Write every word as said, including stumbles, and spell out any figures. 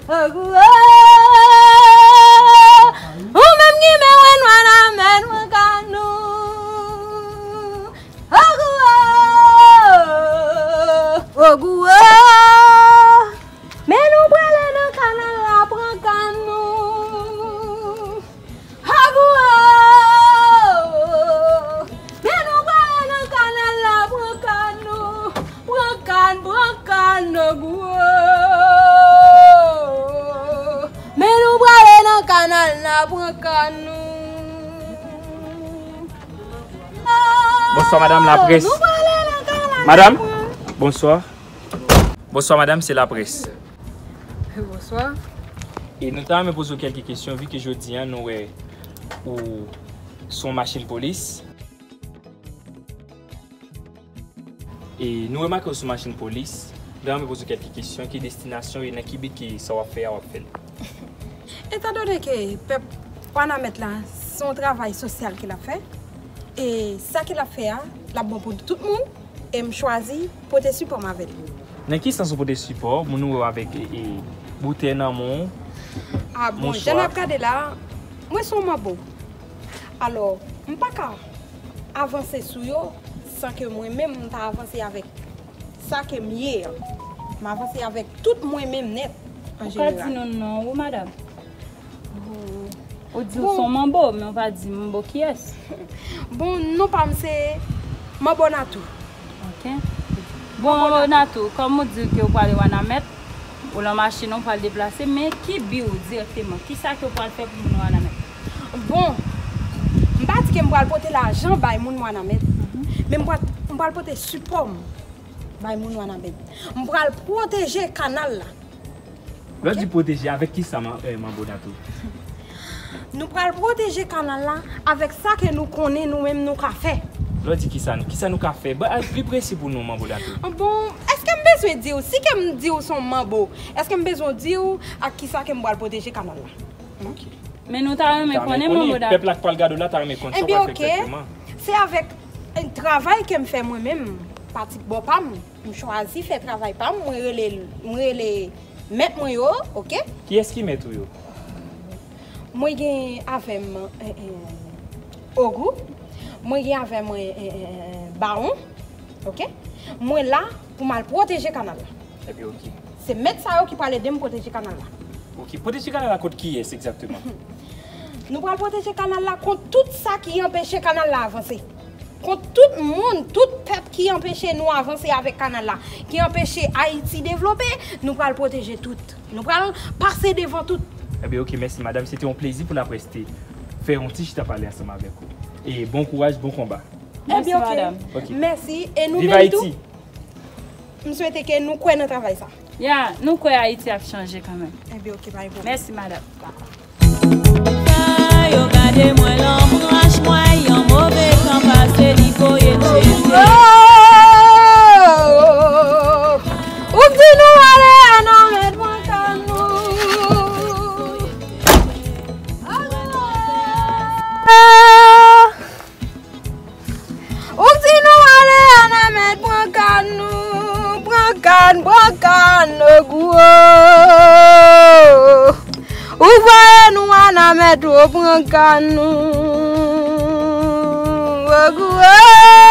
Ogou, ou menm ki men wè nwa nan men nou kan nou. Ogou, ogou, men nou prale nan kanal la pran kan nou. Ogou, men nou prale nan kanal la pran kan nou. Pran kan, pran kan, ogou. Men nou prale nan kanal la pran kan nou. Bonswa madanm laprès. Nou prale nan kanal la Madanm, pran. Bonswa. Bonswa madanm, se laprès. Bonswa. E nou ta renmen poze w kèlke kesyon, vi ke jodi a nou wè ou sou yon machin polis. E nou remake w sou machin polis. Nou ta renmen poze w kèlke kesyon, ki destinasyon e nan ki bi ki sa w ap fè a w ap fè l. Etandone ke pèp Wanament la, se yon travay sosyal ke l ap fè, e sa ke l ap fè a, l ap bon pou tout moun, e m chwazi pote sipò m avè l. Nan ki sans ou pote sipò, moun ou wè w avèk e, e, boutèy nan men w? A bon, Bonswa. Jan n ap gade la, mwen se yon manbo. Alò, m pa ka avanse sou yo san ke mwen menm m ta avanse avèk sa ke m ye an. M avanse avèk tout mwen menm nèt, an Ou ka di jeneral. Nou non ou, madanm? Ou di ou Bon. Se yon manbo, men ou pa di manbo kiyès. Bon, non pa m se Manbo Natou. Ok. Bon, Natou, kòm ou di ke ou prale Wanament, ou lan machin ou pral deplase, men ki bi ou dirèkteman? Kisa ke ou pral fè pou moun Wanament? Bon, m pa di ke m pral pote lajan bay moun Wanament, men m pral, m pral pote sipò m bay moun Wanament. M pral pwoteje kanal la. Lè w di pwoteje, avèk kisa man, eh, Manbo Natou? Nou pral pwoteje kanal la avèk sa ke nou konnen nou menm nou ka fè. Lè w di kisa, kisa nou ka fè? Ba, al pli presi pou nou, Manbo Natou. Bon, èske m bezwen di w, si ke m di w se yon manbo, èske m bezwen di w ak kisa ke m pral pwoteje kanal la? Ok. Men nou ta renmen Ta renmen konnen konnen, Manbo Natou. Pèp la k pral gade w la ta renmen konn sa w Ebyen, pral fè ok. Egzakteman. Se avèk eh, travay ke m fè mwen menm, pati bò pa m. M chwazi fè travay pa m, mwen rele, mwen rele mèt mwen yo, ok? Kiyès ki mèt ou yo? Mwen gen avè m eh, eh, Ogou, mwen gen avè mwen eh, eh, eh, Bawon, ok? Mwen la pou m al pwoteje kanal la. Ebyen, ok. Se mèt sa yo ki pral ede m pwoteje kanal la. Ok, pwoteje kanal la kont kiyès egzakteman? Nou pral pwoteje kanal la kont tout sa ki anpeche kanal la avanse. Kont tout moun, tout pèp ki anpeche nou avanse avèk kanal la, ki anpeche Ayiti devlope, nou pral pwoteje tout. Nou pral pase devan tout. Ebyen, ok, mèsi madanm. Se te yon plezi pou n ap reste fè yon ti chita pale ansanm avèk ou. E bon kouraj, bon konba. Ebyen, ok. Madanm. Ok. Mèsi. E nou Viv menm tou, Ayiti. M swete ke nou kwè nan travay sa. Ya, nou kwè Ayiti ap chanje kanmenm. Ebyen, ok, pa gen pwoblèm. Mèsi, madanm. Sa yo gade mwen lan branch mwen, yon move tan pase li voye m chete. Ou di nou ale a nan mèt mwen kan nou. Ou di nou ale a nan mèt pran kan nou, pran kan, pran kan, ogou o. Ou voye nou a nan mèt ou pran kan nou, ogou o.